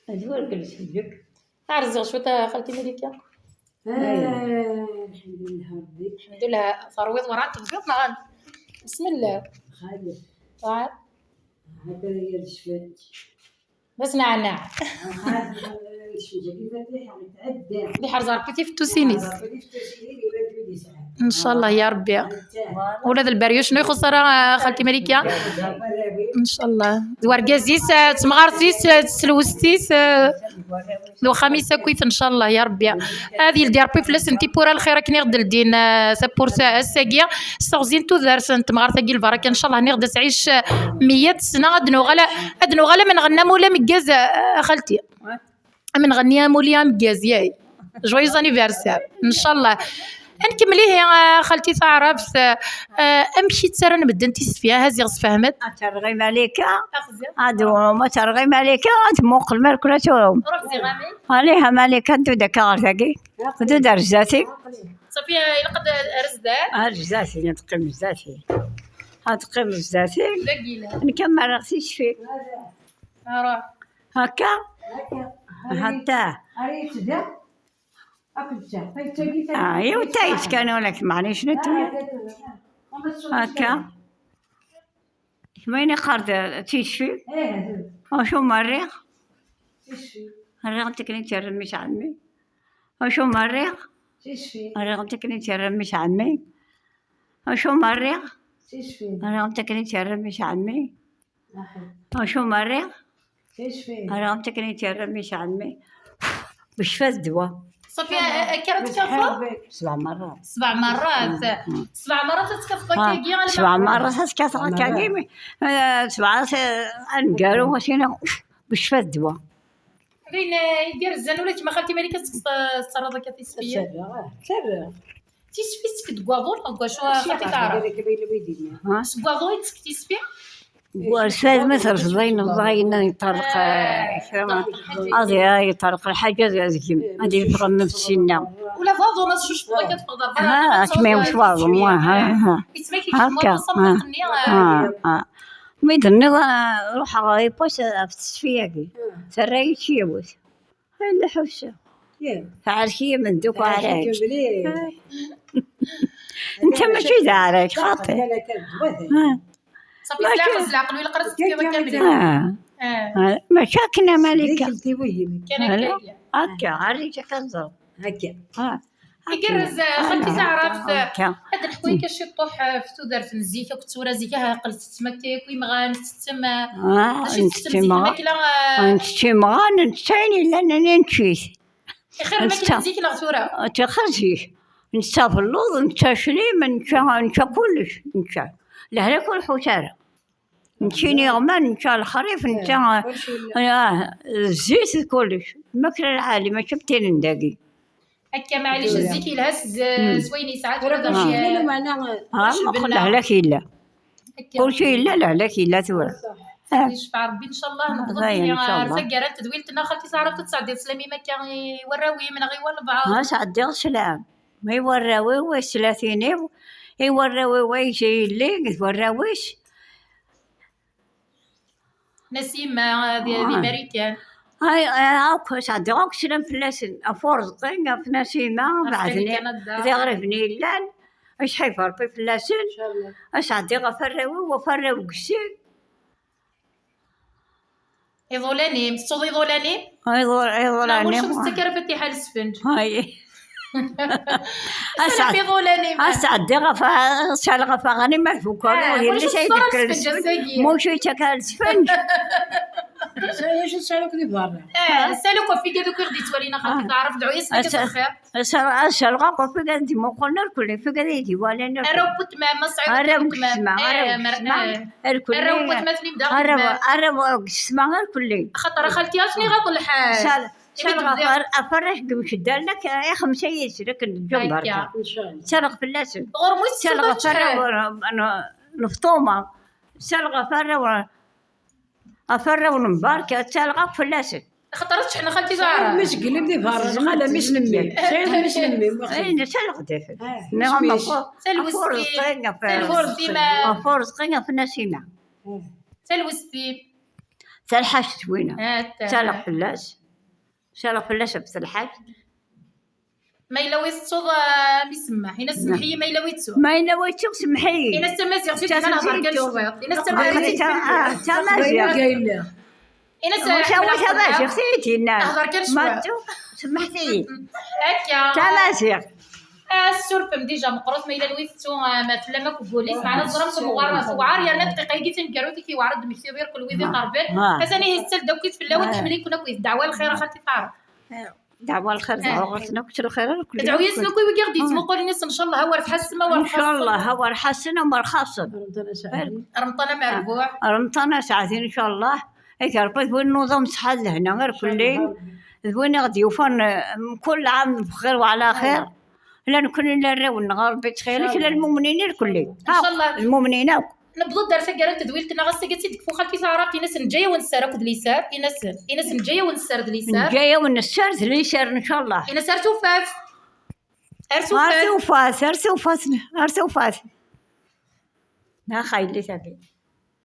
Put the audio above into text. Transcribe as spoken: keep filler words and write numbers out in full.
Ad ur kles deg. Ɛerzeɣ cwiṭ a xalti Malika. Alḥemdulillah Ṛebbi. Alḥemdulillah. Terwiḍ werɛad tebdiḍ neɣ? Bismillah. Xalef. Hada yad cfat. Bas neɛneɛ. Xalef. Di ḥerz Ṛebbi tifettusin-is. Ncallah ya Ṛebbi. Ula d lberyuc ur ixuṣṣ ara, a xalti Malika. Ncallah. D wergaz-is, eh, d temɣart-is, eh, d tselwest-is, eh, d uxxam-is akkit, ncallah ya Ṛebbi. Ad yeldi Ṛebbi fell-asen tiwwura n lxir akken i ɣ-d-ldin, eh, tawwurt ass-agi s teɣzi n tudert n temɣart-agi lbaraka, ncallah nniɣ-d ad tɛic, eh, meyya sna, ad nuɣal, ad nuɣal am nɣenni amulli ameggaz, eh, a xalti. Am nɣenni amulli ameggaz, yay. Joyeux anniversaire, ncallah. Ad nkemmel ihi, a xalti Taɛrabt, eh, amek i ttarran medden tisfi, aha ziɣ sfehmet. Ad terɣi Malika, ad, ma terɣi Malika, ad tmuqel ma kra tuɣum. Ruḥ ziɣ amin. Aliha Malika, ddu-d akka ɣer dagi. Ddu-d ar zdat-i. Safi, ilaq ad, ar zdat. Ar zdat-i, ad teqqim zdat-i. Ad teqqim zdat-i. Dagi la. Nekk am ara tisfi. Ruḥ. Akka? Hatta. Ah, yiwet ay yetkan, ulac, maɛlic, nettu. Akka. Kma ini qqar d tisfi. Acu ma rriɣ? Rriɣ am takken i tt-yerra mmi-s ɛemmi. Acu ma rriɣ? Rriɣ am takken i tt-yerra mmi-s ɛemmi. Acu ma rriɣ? Rriɣ am takken i tt-yerra mmi-s ɛemmi. Acu ma rriɣ? Rriɣ am takken i tt-yerra mmi-s ɛemmi. Becfa d ddwa. Safi, a-, akka ara tkafeḍ? Sebɛa merrat. Sebɛa merrat. Mm, mm. Sebɛa merrat ad tkafeḍ akkagi, alma sebɛa merrat ad kafeɣ akkagi, mi, eh, sebɛa, eh, aneggaru, asina, becfa d ddwa. D ayen, eh, igerrzen, ula d kemm a xalti Malika tettesseḍ, eh, tettarraḍ akka tisfiyin? Ttarraɣ, ah, ttarraɣ. Tisfi tettekk deg waḍu neɣ deg wacu, a xalti Taɛrabt? Ha? Seg waḍu i tettekk tisfi? Deg wacu, ma terfeḍ ayen, ayen yeṭṭerḍeq, eh, kra, ad yeṭṭerḍeq lḥaǧa ad, ad yeffeɣ nnefs-inna. Ula d aḍu ma tcucfeḍ akka teffɣeḍ ar berra, ha, ad kma yewweḍ waḍu, ha, ha. Yettmak-ik akka, waḍu s amḍiq-nni, ha, eh, ha. Mi d-tenniḍ, ah, ruḥeɣ ɣer yiwwas ɣef tesfi-agi. Terra-yi-d yiwet. Ay, la ḥewseɣ. Teɛrek-iyi menduk ɛrek. Netta mačči d aɛrek, xaṭi. Safi, s leɛqel, s leɛqel, ilaq ara tefkiḍ akka mliḥ. Ah. Ah. Mačči akken a Malika. Kan akka. Akka, ɛerri-k akka teẓreḍ. Akka. Ah. Igerrez, xalti Taɛrabt. Akka. Ad neḥku akka ciṭuḥ, eh, f tudert n zik akked tura. Zik, ah, aql tettem akka yakk imɣan, tettem, eh, ah, d acu i tettem zik? Lmakla, eh, ntett imɣan, ntett ayen yellan, nečč-it. Ixir lmakla n zik neɣ tura? Ixir zik. Nečča abelluḍ, nečča aclim, nečča, nečča kullec, nečča. Lehlak ur nḥuss ara. Nečča iniɣman, nečča lexrif, nečča, ah, zzit d kullec. Lmakla lɛali, mačči am tin n dagi. Akka, maɛlic, zik yelha s, s wayen yesɛa tura d acu yellan, meɛna, ah, ma qel lehlak yella. Akka. Kulci yella, lehlak yella tura. Yecfa Rebbi, ncallah, newweḍ-d ar taggara n tedwilt-nneɣ, xalti Taɛrabt, ad tesɛeddiḍ sslam-im akka i warraw-im neɣ i walbeɛḍ? Ah, sɛeddiɣ sslam. I warraw-iw, i tlatin-iw, i warraw-iw, ay yelli, d warraw-is. Nasima, di, di Marikan. Ay, ay, akk, sɛeddiɣ akk sslam fell-asen. Ɣef Urezqi, ɣef Nasima, ɣef beɛden-i, Kanada. D iɣriben i yellan, ad yesḥibber Rebbi fell-asen. Ad sɛeddiɣ ɣef warraw-iw, ɣef warraw n yessi. Iḍulan-im, tettuḍ iḍulan-im? Ay, iḍul-, iḍulan-im. Neɣ ur tettak ara fatiḥa lesfenǧ? Ay. Ass-a, iḍulan-im. Ass-a ɛeddiɣ ɣef, ass-a ɣef aɣanim ad fukeɣ. Ah, ur yelli ur tettuḍ ara lesfenǧ ass-agi. Muc yettak ara lesfenǧ. Acu tesɛiḍ akk di berra? Eh, ssalu kuffiga d akk i ɣ-d-yettwalin, axaṭer teɛref dɛu-yas nekk s lxir. Ass-a, ass-a lɣaɣ kuffiga d-imuqlen irkelli, kuffiga d-idiwalan irkelli. Arraw n wetma, ma tesɛiḍ arraw n wetma. Arraw n wetma, eh, arraw n wetma. Irkelli. Arraw n wetma-tni d arraw, arraw n wetma irkelli. Axaṭer a xalti, ad ten-iɣaḍ lḥal. Cal-, calɣ ɣef ar-, ɣef arrac n yimceddalen, ak-, ixemsa yid-sen akken deg lǧember. Akka. Calɣ fell-asen. Ɣur-m wis tesɛa ɣef arraw n, n, n Fṭuma. Calɣ ɣef arraw, ɣef arraw n Mbarka, calɣ akk fell-asen. Axaṭer ad teččḥen a xalti d aɛrab. Tesɛiḍ mmi-s n yelli-m di berra, neɣ ala mmi-s n mmi-m? Tesɛiḍ mmi-s n mmi-m? Ay, calɣ daxel. Ah, nniɣ-am isem-is? Ɣef Urezqi, ɣef, ɣef Urezqi, ɣef Nasima. Ah. Talwest-im. Talḥact winna. Ttaleɣ fell-as. Ttaleɣ fell-as ɣef telḥact. Ma yella wi tettuḍ, ah, mi semmeḥ. Ini-as semmeḥ-iyi ma yella wi tettuḍ. Ma yella wi tettuḍ, semmeḥ-iyi. Ini-as tamaziɣt i d-yenna nehḍer kan cwiṭ. Ini-as tamaziɣt. Ini-as tamaziɣt i d-yenna. Hḍer kan cwiṭ. Akka. Tamaziɣt. Ah, ssurfem dija meqqret ma yella wi tettu, ah, ma fell-am akk wul-is. Meɛna teẓram temɣar tewɛer, yerna dqiqa-agi taneggarut i k-yewɛer ad d-temmektiḍ irkel wid iqerben. Atan ihi tettal-d akkit fell-awen, tḥemmel-iken akkit. Ddeɛwa lxir a xalti Faṛa. Ddeɛwa lxir, ddeɛwa ɣer-sen akk lxir. Ddeɛwa-yasen akk i wigi ɣ-d-yettmuqulen, ini-as ncallah ha wer tḥassem, ha wer txaṣṣem. Ncallah ha wer ḥassen, ha wer xaṣṣen. Remṭan amerbuḥ. Remṭan aseɛdi ncallah. Ak Rebbi d win nuḍa mseḥḥa d lehna irkelli. D win i ɣ-d-yufan, eh, mkul ɛam bxir wa ɛla xir. La nekkni la arraw-nneɣ, a Rebbi ttxil-k, la lmumnin irkelli. Ncallah. Lmumnin akk. Newweḍ-d ar taggara n tedwilt-nneɣ ass-agi, ad tt-id-tekfu xalti Taɛrabt, ini-as neǧǧa-yawen sser akked liser, ini-as, ini-as neǧǧa-yawen sser d liser. Neǧǧa-yawen sser d liser ncallah. Ini-as ar tufat. Ar tufat. Ar tufat, ar tufat, ar tufat. Ax a yelli tabi.